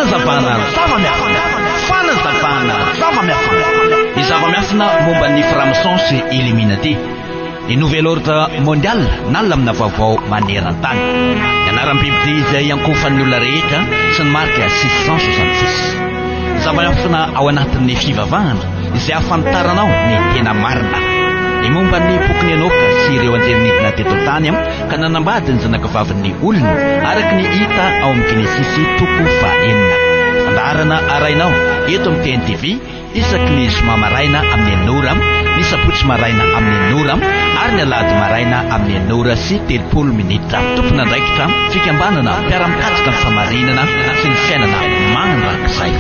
Fanazavana zava-miafina. Fanazavana zava-miafina. Ny zava-miafina momba ny franc-maçon sy Illuminati. Ny Nouvel Ordre Mondial na lamina vaovao maneran-tany. Ny anaram-bibidia izay iankohofan'ny olona rehetra sy ny marika 666. Ny zava-miafina ao anatin'ny fivavahana izay ahafantaranao ny tena marina. Ny momba ny bokin'i Enoka sy ireo anjely nidina teto an-tany ka nanambady ny zanakavavin'ny olona, araka ny hita ao amin'ny Genesisy toko fahenina. Fandaharana arahinao eto amin'ny TNTV isaky ny zoma maraina amin'ny enina ora, ny sabotsy maraina amin'ny enina ora ary ny alahady maraina amin'ny enina ora sy 30 minitra. Tompon'andraikitra, fikambanana mpiara-mikatsaka ny fahamarinana sy ny fiainana mandrakizay.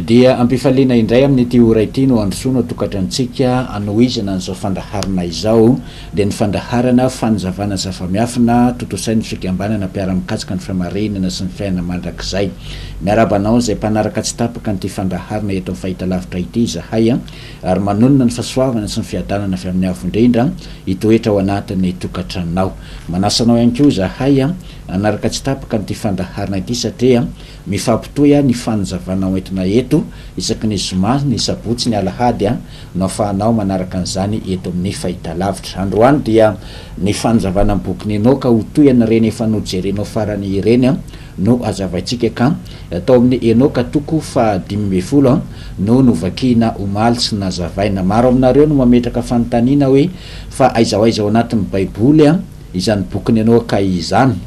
Dia ampifaliana indray amin'ity ora ity no androsoana tokantrantsika hanohizana an'izao fandaharana izao, dia ny fandaharana Fanazavana zava-miafina tontosain'ny fikambanana mpiara-mikatsaka ny fahamarinana sy ny fiainana mandrakizay. Miarahaba anao izay mpanaraka tsy tapaka an'ity fandaharana eto amin'ny fahitalavitra ity izahay ary manonona ny fahasoavana sy ny fiadanana avy amin'ny Avo Indrindra hitoetra ao anatin'ny tokantranonao. Manasa anao ihany koa izahay hanaraka tsy tapaka an'ity fandaharana ity satria mifampitohy ny fanazavana hoentina eto isaky ny zoma, ny sabotsy, ny alahady no afahanao manaraka an'izany eto amin'ny fahitalavitra. Androany dia ny fanazavana ny bokin'i Enoka ho toy an'ireny efa nojerenao farany ireny no hazavaintsika ka tao amin'ny Enoka toko faha 15 no novakiana omaly sy nazavaina. Maro aminareo no mametraka fanontaniana hoe fa aiza ho aiza ao anatin'ny baiboly izany bokin'i Enoka izany?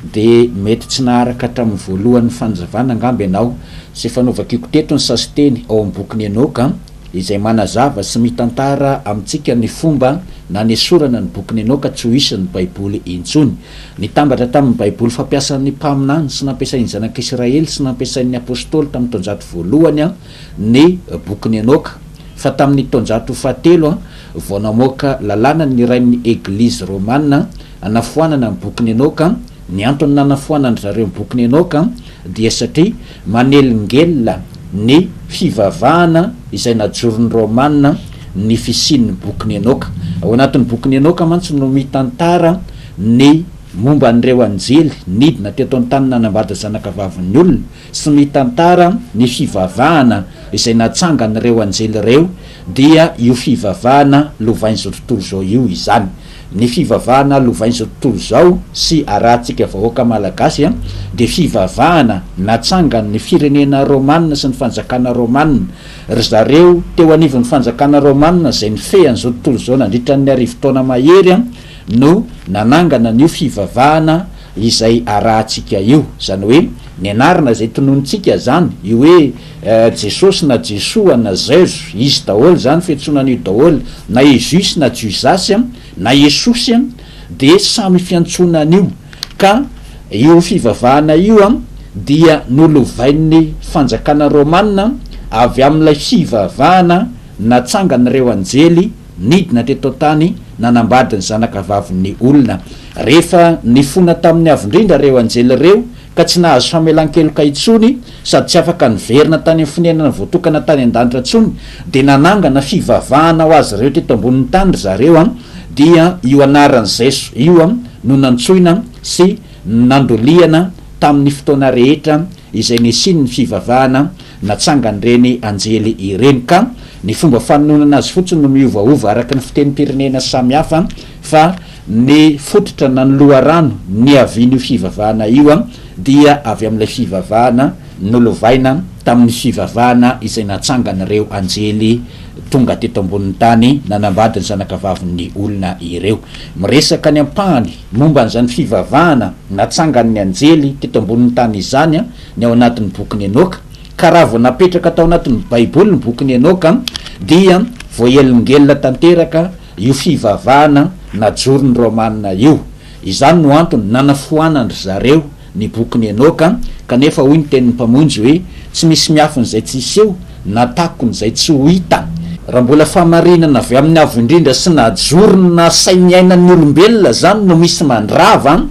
Dia mety tsy naharaka hatramin'ny voalohan'ny fanazavana angamba ianao. Sy efa novakiako teto ny sasinteny ao amin'ny bokin'i Enoka. izay manazava sy mitantara amintsika ny fomba nanesorana ny bokin'i Enoka tsy ho isan'ny Baiboly intsony. Nitambatra tamin'ny Baiboly fampiasan'ny mpaminany sy nampiasain'ny Zanak'Israely sy nampiasain'ny Apostoly tamin'ny taonjato voalohany ny bokin'i Enoka. Fa tamin'ny taonjato fahatelo vao namoaka lalàna ny Rain'ny Eglizy Romana hanafoanana ny bokin'i Enoka. Ny antony nanafoanan-dry zareo ny bokin'i Enoka dia satria manelingelina ny fivavahana izay najoron'ny Romana ny fisian'ny bokin'i Enoka. Ao anatin'ny bokin'i Enoka mantsy no mitantara ny momba an'ireo anjely nidina teto an-tany nanambady zanakavavin'ny olona sy mitantara ny fivavahana izay natsangan'ireo anjely ireo dia io fivavahana lovain'izao tontolo izao io izany. Ny fivavahana lovain'izao tontolo izao sy arahantsika vahoaka malagasy dia fivavahana natsangan'ny firenena romana sy ny fanjakana romana. Ry zareo teo anivon'ny fanjakana romana izay nifehy an'izao tontolo izao nandritra ny arivotaona mahery no nanangana an'io fivavahana izay arahantsika io. Izany hoe ny anarana izay tononintsika izany, io hoe Jesosy na Jesoa na Zezo, izy daholo izany fiantsoana an'io daholo, na Ezus na Juzasy na Esosy dia samy fiantsoana an'io. Ka io fivavahana io dia nolovain'ny fanjakana romana avy amin'ilay fivavahana natsangan'ireo anjely nidina teto an-tany nanambady ny zanakavavin'ny olona. Rehefa nifona tamin'ny Avo Indrindra ireo anjely ireo ka tsy nahazo famelan-keloka intsony sady tsy afaka niverina tany amin'ny fonenana voatokana tany an-danitra intsony, dia nanangana fivavahana ho azy ireo teto ambonin'ny tany ry zareo, dia io anaran'i Zeso io no nantsoina sy nandolihana tamin'ny fotoana rehetra izay nisian'ny fivavahana natsangan'ireny anjely ireny, ka ny fomba fanononana azy fotsiny no miovaova araka ny fitenim-pirenena samihafa fa ny fototra na ny loharano niavian'io fivavahana io dia avy amin'ilay fivavahana nolovaina tamin'ny fivavahana izay natsangan'ireo anjely tonga teto ambonin'ny tany nanambady ny zanakavavin'ny olona ireo. Miresaka ny ampahany momba an'izany fivavahana natsangan'ny anjely teto ambonin'ny tany izany ny ao anatin'ny bokin'i Enoka, ka raha vao napetraka tao anatin'ny Baiboly ny bokin'i Enoka dia voahelingelina tanteraka io fivavahana najoron'ny Romana io. Izany no antony nanafoanan-dry zareo ny bokin'i Enoka, kanefa hoy ny tenin'ny Mpamonjy hoe, Tsy misy miafina izay tsy hiseho, na takona izay tsy ho hita. Raha mbola fahamarinana avy amin'ny Avo Indrindra sy najorony nasainiainan'ny olombelona izany no misy mandrava,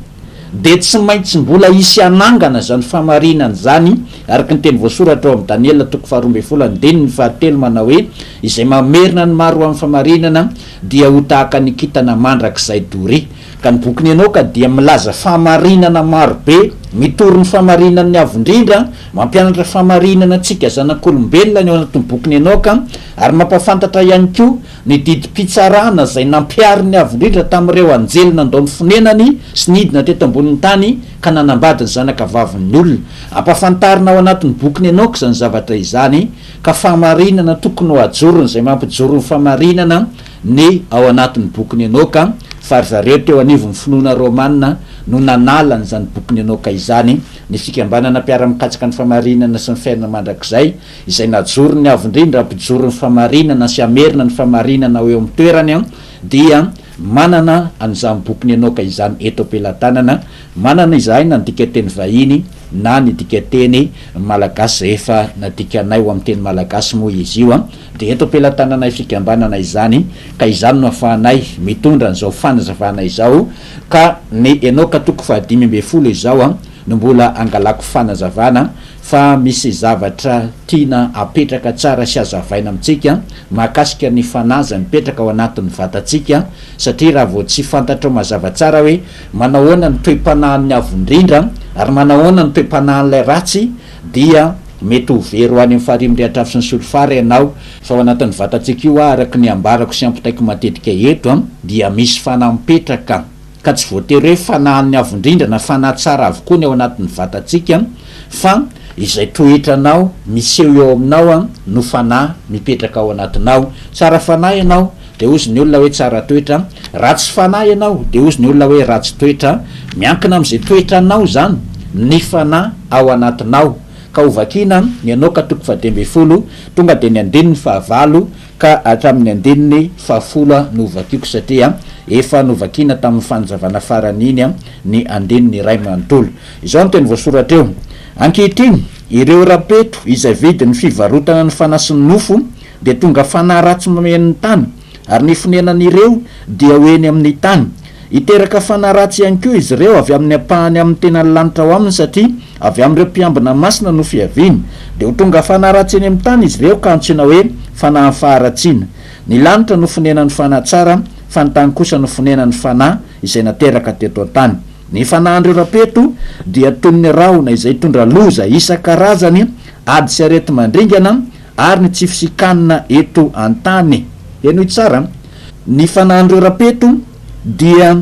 dia tsy maintsy mbola hisy hanangana izany fahamarinana izany, araka ny teny voasoratra ao amin'ny Daniela toko faharoambinifolo andininy fahatelo manao hoe, Izay mamerina ny maro ho amin'ny fahamarinana dia ho tahaka ny kintana mandrakizay doria. Ka ny bokin'i Enoka dia milaza fahamarinana maro be, mitory ny fahamarinan'ny Avo Indrindra, mampianatra fahamarinana antsika zanak'olombelona ny ao anatin'ny bokin'i Enoka, ary mampahafantatra ihany koa ny didim-pitsarana izay nampiharin'ny Avo Indrindra tamin'ireo anjely nandao ny fonenany sy nidina teto ambonin'ny tany ka nanambady ny zanakavavin'ny olona. Ampahafantarina ao anatin'ny bokin'i Enoka izany zavatra izany, ka fahamarinana tokony ho ajoron'izay mampijoro ny fahamarinana ny ao anatin'ny bokin'i Enoka, fa ry zareo teo anivon'ny finoana romana no nanala an'izany bokin'i Enoka izany, ny fikambanana mpiara-mikatsaka ny fahamarinana sy ny fiainana mandrakizay, izay najoron'ny Avo Indrindra hampijoro ny fahamarinana sy hamerina ny fahamarinana ho eo amin'ny toerany, dia manana an'izany bokin'i Enoka izany eto am-pelatanana, manana izahay na ny dikanteny vahiny na ny dikanteny malagasy izay efa nadikanay ho amin'ny teny malagasy moa izy io. Dia eto am-pelatananay fikambanana izany, ka izany no ahafahanay mitondra an'izao fanazavana izao, ka ny Enoka toko fahadimy ambinifolo izao no mbola angalako fanazavana, fa misy zavatra tiana apetraka tsara sy hazavaina amintsika mahakasika ny fanahy izay mipetraka ao anatin'ny vatantsika, satria raha vao tsy fantatrao mazava tsara hoe manahoana ny toe-panahin'ny Avo Indrindra ary manahoana ny toe-panahin'ilay ratsy dia mety ho very ho any amin'ny farihy mirehitra afo sy ny solifara ianao, fa ao anatin'ny vatantsika io araka ny ambarako sy ampitaiko matetika eto dia misy fanahy mipetraka, ka tsy voatery hoe fanahin'ny Avo Indrindra na fanahy tsara avokoa ny ao anatin'ny vatantsika fa izay toetranao miseho eo aminao no fanahy mipetraka ao anatinao. Tsara fanahy ianao dia hozy ny olona hoe tsara toetra, ratsy fanahy ianao dia hozy ny olona hoe ratsy toetra, miankina amin'izay toetranao izany ny fanahy ao anatinao, ka ho vakiana ny Enoka toko fahadimy ambinifolo tonga dia ny andininy fahavalo ka hatramin'ny andininy fahafolo no hovakiako satria efa novakiana tamin'ny fanazavana farany iny ny andininy iray manontolo. Izao no teny voasoratra eo, Ankehitriny, ireo rapeto izay vidin'ny fivarotana ny fanahy sy ny nofo dia tonga fanahy ratsy mameno ny tany, ary ny fonenan'ireo dia ho eny amin'ny tany. Hiteraka fanahy ratsy ihany koa izy ireo avy amin'ny ampahany amin'ny tenan'ny lanitra ao aminy, satria avy amin'ireo mpiambina masina no fiaviany. Dia ho tonga fanahy ratsy eny amin'ny tany izy ireo ka hantsoina hoe fanahin'ny faharatsiana. Ny lanitra no fonenan'ny fanahy tsara, fa ny tany kosa no fonenan'ny fanahy izay nateraka teto an-tany. Ny fanahin'ireo rapeto dia toy ny rahona izay hitondra loza isan-karazany, ady sy areti-mandringana, ary ny tsy fisikanina eto an-tany. Henoy tsara, Ny fanahin'ireo rapeto dia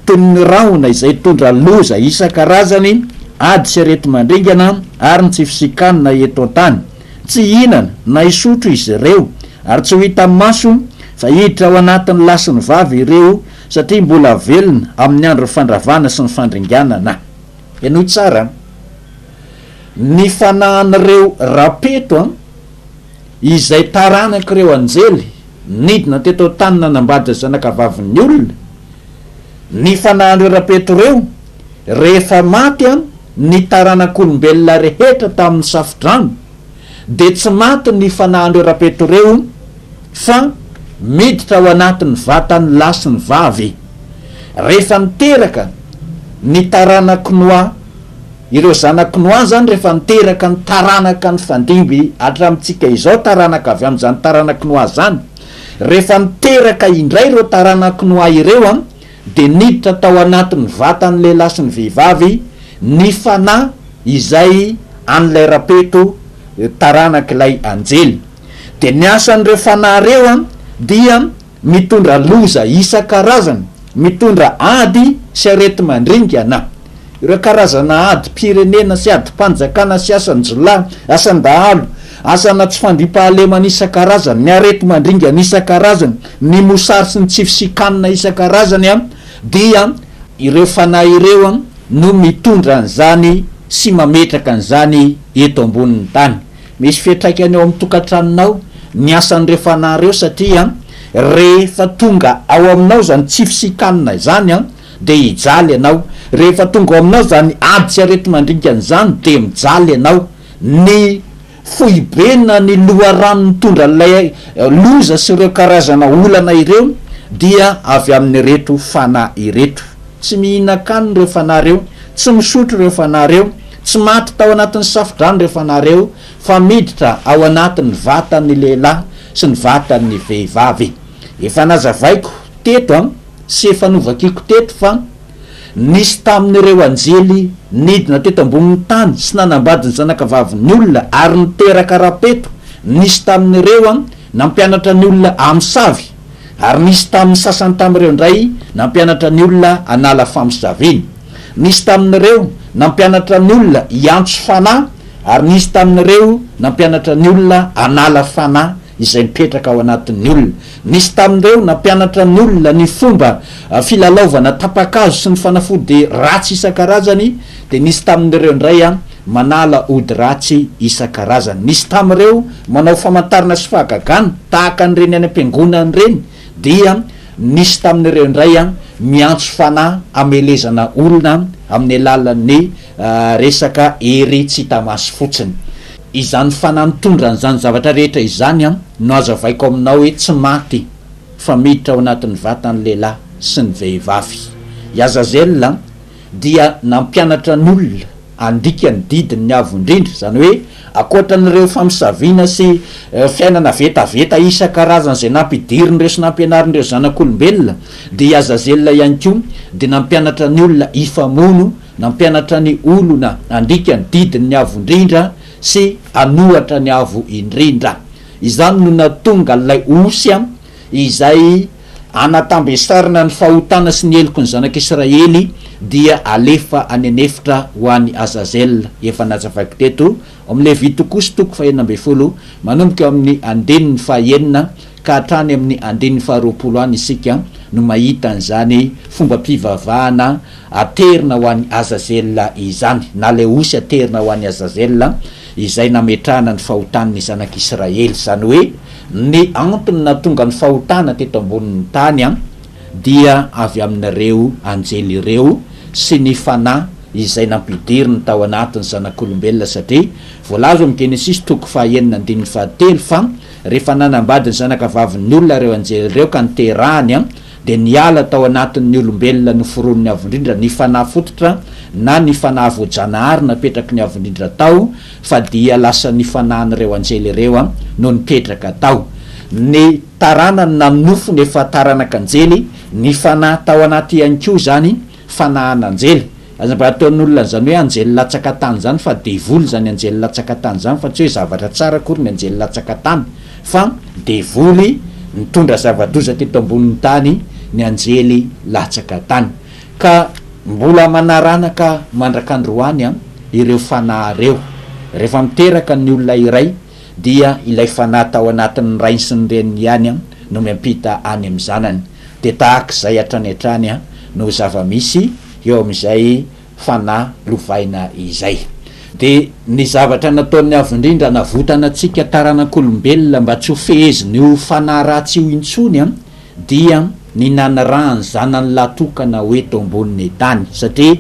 toy ny rahona izay hitondra loza isan-karazany, ady sy areti-mandringana ary ny tsy fisikanina eto an-tany. Tsy hihinana na hisotro izy ireo, ary tsy ho hita maso fa hiditra ao anatin'ny lahy sy ny vavy ireo satria mbola velona amin'ny andron'ny fandravana sy ny fandringanana. Henoy tsara, Ny fanahin'ireo rapeto an, izay taranak'ireo anjely nidina teto an-tany nanambady ny zanakavavin'ny olona, ny fanahin'ireo rapeto ireo, rehefa maty an, ny taranak'olombelona rehetra tamin'ny safo-drano, dia tsy maty ny fanahin'ireo rapeto ireo fa miditra ao anatin'ny vatan'ny lahy sy ny vavy. Rehefa niteraka ny taranak'i Noa, Ireo zanak'i Noa izany rehefa niteraka ny taranaka nifandimby hatramintsika izao, taranaka avy amin'izany taranak'i Noa izany, rehefa niteraka indray ireo taranak'i Noa ireo an, dia niditra tao anatin'ny vatan'ny lehilahy sy ny vehivavy ny fanahy izay an'ilay rapeto taranak'ilay anjely. Dia ny asan'ireo fanahy ireo an, dia. Mitondra loza isan-karazany, mitondra ady sy areti-mandringana. Ireo karazana adim-pirenena sy adim-panjakana sy asan-jiolahy, asan-dahalo, asana tsy fandriampahalemana isan-karazany, ny areti-mandringana isan-karazany, ny mosary sy ny tsy fisian-kanina isan-karazany dia ireo fanahy ireo no mitondra an'izany sy mametraka an'izany eto ambonin'ny tany. Misy fiantraikany eo amin'ny tokantranonao ny asan'ireo fanahy ireo satria rehefa tonga ao aminao izany tsy fisian-kanina izany dia hijaly ianao, rehefa tonga ao aminao izany ady sy areti-mandringana izany dia mijaly ianao. Ny foibe na ny loharano nitondra an'ilay loza sy ireo karazana olana ireo dia avy amin'ireto fanahy ireto. Tsy mihinan-kanina ireo fanahy ireo. Tsy misotro ireo fanahy ireo, tsy maty tao anatin'ny safo-drano ireo fanahy ireo, fa miditra ao anatin'ny vatan'ny lehilahy sy ny vatan'ny vehivavy. Efa nazavaiko teto an, sy efa novakiako teto fa nisy tamin'ireo anjely nidina teto ambonin'ny tany sy nanambady ny zanakavavin'ny olona ary niteraka rapeto, nisy tamin'ireo an, nampianatra ny olona hamosavy, ary nisy tamin'ny sasany tamin'ireo indray nampianatra ny olona hanala famosaviana. Nisy tamin'ireo nampianatra ny olona hiantso fanahy, ary nisy tamin'ireo nampianatra ny olona hanala fanahy izay mipetraka ao anatin'ny olona. Nisy tamin'ireo nampianatra ny olona ny fomba filalaovana tapa-kazo sy ny fanafody ratsy isan-karazany, dia nisy tamin'ireo indray manala ody ratsy isan-karazany. Nisy tamin'ireo manao famantarana sy fahagagana tahaka an'ireny any am-piangonana ireny, dia nisy tamin'ireo indray miantso fanahy hamelezana olona amin'ny alalan'ny resaka hery tsy hita maso fotsiny. Izany fanahy mitondra an'izany zavatra rehetra izany no hazavaiko aminao hoe tsy maty fa miditra ao anatin'ny vatan'ny lehilahy sy ny vehivavy. I Azazel dia nampianatra ny olona handika ny didin'ny Avo Indrindra, izany hoe ankoatra an'ireo famosaviana sy fiainana vetaveta isan-karazany izay nampidirin'ireo sy nampianarin'ireo zanak'olombelona, dia i Azazel ihany koa dia nampianatra ny olona hifamono, nampianatra ny olona handika ny didin'ny Avo Indrindra sy hanohatra ny Avo Indrindra. Izany no nahatonga an'ilay osy izay anatambesarana ny fahotana sy ny heloky ny zanak'Israely dia alefa any an'efitra ho any Azazel, efa nazavaiko teto, ao amin'ny Levitikosy toko fahenina ambin'ny folo, manomboka eo amin'ny andininy fahenina ka hatrany amin'ny andininy faharoapolo any isika no mahita an'izany fombam-pivavahana aterina ho an'i Azazel izany, na ilay osy aterina ho an'i Azazel izay nametrahana ny fahotan'ny zanak'Israely, izany hoe Ny antony nahatonga ny fahotana teto ambonin'ny tany dia avy amin'ireo anjely ireo sy ny fanahy izay nampidiriny tao anatin'ny zanak'olombelona satria voalaza ao amin'ny Genesisy toko fahaenina andininy fahatelo fa rehefa nanambady ny zanakavavin'ny olona ireo anjely ireo ka niterahany dia niala tao anatin' ny olombelona noforonin' ny Avo Indrindra ny fanahy fototra na ny fanahy voajanahary napetraky ny Avo Indrindra tao, fa dia lasa ny fanahin' ireo anjely ireo no nipetraka tao. Ny taranany na ny nofony efa taranak' anjely, ny fanahy tao anaty ihany koa izany fanahin' anjely. Aza mba ataon' olona an'izany hoe anjely latsaka tany izany fa devoly izany anjely latsaka tany izany fa tsy hoe zavatra tsara akory ny anjely latsaka tany fa devoly nitondra zava-doza teto ambonin'ny tany ny anjely latsaka tany. Ka mbola manaranaka mandrak'androany an ireo fanahy ireo. Rehefa miteraka ny olona iray dia ilay fanahy tao anatin'ny rainy sy ny reniny ihany no miampita any amin'ny zanany. Dia tahaka izay hatrany hatrany no zava-misy eo amin'izay fanahy lovaina izay. Dia ny zavatra nataon'ny Avo Indrindra hanavotana antsika taranak'olombelona mba tsy ho fehezin'io fanahy ratsy io intsony dia ny nanirahany zanany lahy tokana ho eto ambonin'ny tany, satria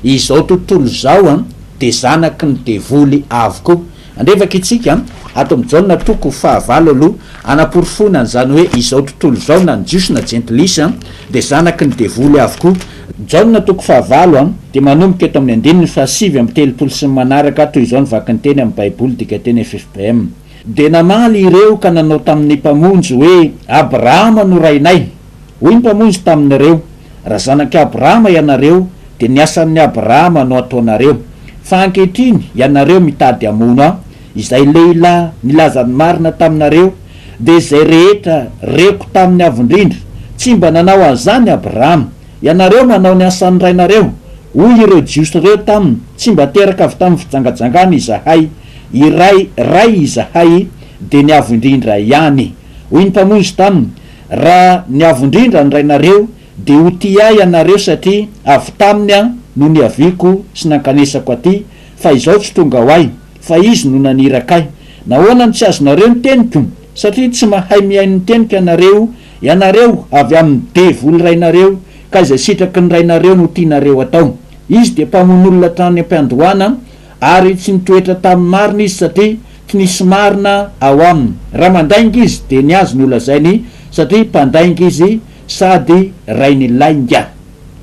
izao tontolo izao dia zanaky ny devoly avokoa. Andrevaka isika ato amin'i Jaona toko fahavalo aloha hanaporofoana an'izany hoe izao tontolo izao na ny Jiosy na Jentilisa dia zanaky ny devoly avokoa. Jaona toko fahavalo dia manomboka eto amin'ny andininy faha-39 sy ny manaraka toy izao ny vakinteny amin'ny Baiboly dikanteny ffpm. Dia namaly ireo ka nanao tamin'ny Mpamonjy hoe, Abrahama no rainay. Hoy ny Mpamonjy tamin'ireo, Raha zanak'i Abrahama ianareo, dia ny asan'i Abrahama no ataonareo. Fa ankehitriny ianareo mitady hamono ahy, izay lehilahy nilaza ny marina taminareo, dia izay rehetra reko tamin'ny Avo Indrindra. Tsy mba nanao an'izany Abrahama. Ianareo manao ny asan'ny rainareo. Hoy ireo Jiosy ireo taminy, Tsy mba teraka avy tamin'ny fijangajangana izahay. Iray Ray izahay, dia ny Avo Indrindra ihany. Hoy ny Mpamonjy taminy, Raha ny Avo Indrindra ny Rainareo, dia ho tia ahy ianareo, satria avy taminy aho no niaviako sy nankanesako aty, fa izao tsy tonga ho ahy, fa Izy no naniraka ahy. Nahoana no tsy azonareo ny teniko? Satria tsy mahay mihaino ny teniko ianareo, ianareo avy amin'ny devoly rainareo, ka izay sitraky ny rainareo no tianareo atao. Izy dia mpamono olona hatrany am-piandohana, Ary tsy nitoetra tamin'ny marina izy satria tsy nisy marina ao aminy. Raha mandainga izy dia ny azy no lazainy satria mpandainga izy sady rain'ny lainga.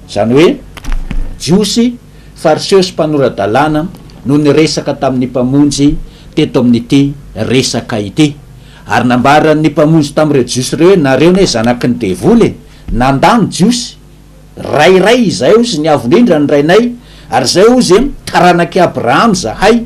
Izany hoe Jiosy. Fariseo sy mpanora-dalàna no niresaka tamin'ny Mpamonjy teto amin'ity resaka ity. Ary nambaran'ny Mpamonjy tamin'ireo Jiosy ireo hoe, Nareo anie zanaky ny devoly e! Nandà ny Jiosy. Ray iray izahay hozy ny Avo Indrindra ny Rainay, ary izay hozy taranak'i Abrahama izahay.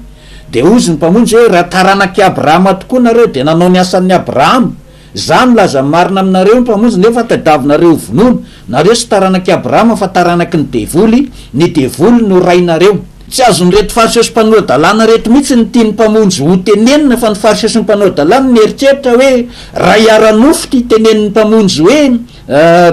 Dia hozy ny Mpamonjy hoe, Raha taranak'i Abrahama tokoa nareo, dia nanao ny asan'i Abrahama. Izaho milaza ny marina aminareo, ny Mpamonjy, nefa tadiavinareo ho vonoina. Nareo tsy taranak'i Abrahama fa taranaky ny devoly, ny devoly no rainareo. Tsy azon'ireto Fariseo sy mpanora-dalàna ireto mihitsy ny tian'ny Mpamonjy ho tenenina, fa ny Fariseo sy ny mpanora-dalàna nieritreritra hoe ray ara-nofo ity tenenin'ny Mpamonjy hoe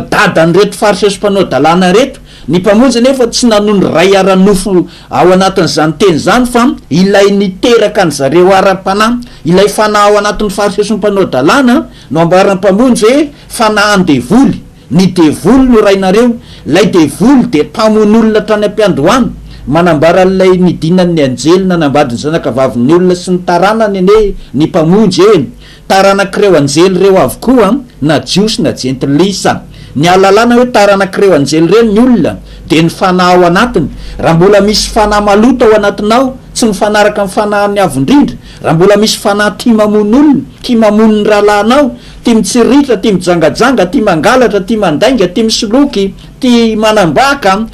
dadan'ireto Fariseo sy mpanora-dalàna ireto. Ny Mpamonjy anefa tsy nanono ray ara-nofo ao anatin'izany teny izany fa ilay niteraka an-dry zareo ara-panahy. Ilay fanahy ao anatin'ny Fariseo sy ny mpanao-dalàna no ambaran'ny Mpamonjy hoe fanahin-devoly. Ny devoly no rainareo. Ilay devoly dia mpamono olona hatrany am-piandohana. Manambara an'ilay nidinan'ny anjely nanambady ny zanakavavin'ny olona sy ny taranany anie ny Mpamonjy e! Taranak'ireo anjely ireo avokoa na Jiosy na Jentilisa. Ny ahalalana hoe taranak'ireo anjely ireo ny olona dia ny fanahy ao anatiny. Raha mbola misy fanahy maloto ao anatinao, tsy mifanaraka amin'ny fanahin'ny Avo Indrindra, raha mbola misy fanahy tia mamono olona, tia mamono ny rahalahinao, tia mitsiriritra, tia mijangajanga, tia mangalatra, tia mandainga, tia misoloky, tia manambaka,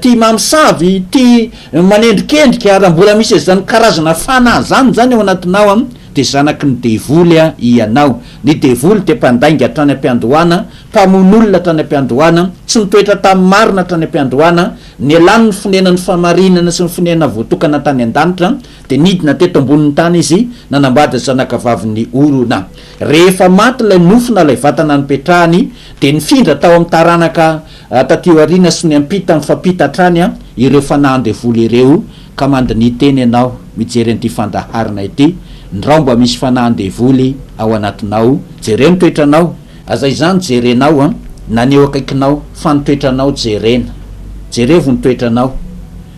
tia mamosavy, tia manendrikendrika, raha mbola misy an'izany karazana fanahy izany izany ao anatinao, dia zanaky ny devoly ianao. Ny devoly dia mpandainga hatrany am-piandohana, mpamono olona hatrany am-piandohana, tsy nitoetra tamin'ny marina hatrany am-piandohana, nialany ny fonenan'ny fahamarinana sy ny fonenana voatokana tany an-danitra, dia nidina teto ambonin'ny tany izy, nanambady ny zanakavavin'ny orona. Rehefa maty ilay nofo na ilay vatana nipetrahany, dia nifindra tao amin'ny taranaka taty aoriana sy niampita nifampita hatrany ireo fanahin-devoly ireo, Ka mandiniha tena ianao mijery an'ity fandaharana ity, ndrao mba misy fanahin-devoly ao anatinao, jereo ny toetranao, aza izany jerenao an, na ny eo akaikinao, fa ny toetranao jerena, jerevo ny toetranao,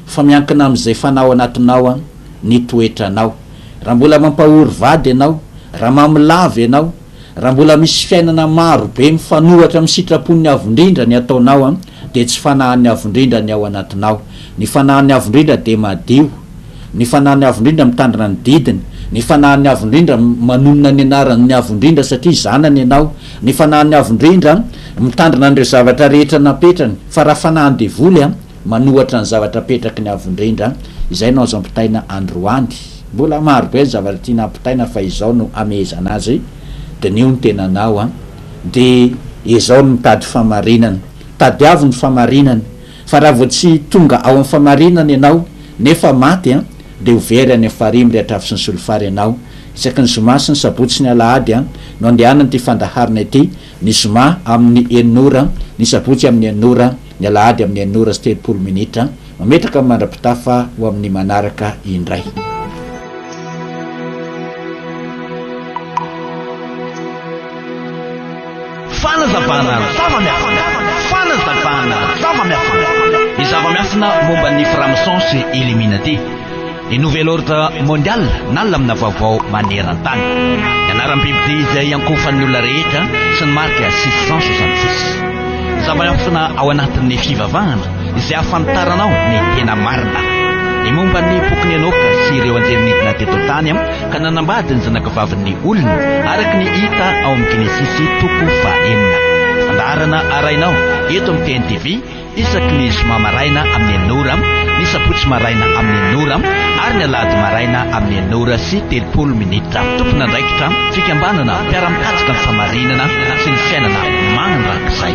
fa miankina amin'izay fanahy ao anatinao an, ny toetranao. Raha mbola mampahory vady ianao, raha mamolava ianao, Raha mbola misy fiainana maro be mifanohatra amin'ny sitrapon'ny Avo Indrindra ny ataonao dia tsy fanahin'ny Avo Indrindra ny ao anatinao. Ny fanahin'ny Avo Indrindra dia madio. Ny fanahin'ny Avo Indrindra mitandrina ny didiny. Ny fanahin'ny Avo Indrindra manonona ny anaran'ny Avo Indrindra satria zanany ianao. Ny fanahin'ny Avo Indrindra mitandrina an'ireo zavatra rehetra napetrany. Fa raha fanahin-devoly manohatra ny zavatra apetraky ny Avo Indrindra, izay no azo ampitaina androany. Mbola maro be ny zavatra tiana ampitaina fa izao no amehezana azy, diniho ny tenanao an, dia ezao ny mitady famarinana, tadiavo ny famarinana, fa raha vao tsy tonga ao amin'ny famarinana ianao nefa maty an, dia ho very any amin'ny farihy mirehitra afo sy ny solifara ianao. Isaky ny zoma sy ny sabotsy sy ny alahady an, no andehanan'ity fandaharana ity, ny zoma amin'ny enina ora, ny sabotsy amin'ny enina ora, ny alahady amin'ny enina ora sy 30 minitra. Mametraka ny mandra-pitafa ho amin'ny manaraka indray. Fanazavana zava-miafina. Fanazavana zava-miafina. Ny zava-miafina momba ny franc-maçon sy Illuminati. Ny Nouvel Ordre Mondial na lamina vaovao maneran-tany. Ny anaram-bibidia izay iankohofan'ny olona rehetra sy ny marika 666. Zava-miafina ao anatin'ny fivavahana izay ahafantaranao ny tena marina. Ny momba ny bokin'i Enoka sy ireo anjely nidina teto an-tany ka nanambady ny zanakavavin'ny olona, araka ny hita ao amin'ny Genesisy toko fahenina. Fandaharana arahinao eto amin'ny TNTV isaky ny zoma maraina amin'ny enina ora, ny sabotsy maraina amin'ny enina ora ary ny alahady maraina amin'ny enina ora sy 30 minitra. Tompon'andraikitra, fikambanana mpiara-mikatsaka ny fahamarinana sy ny fiainana mandrakizay.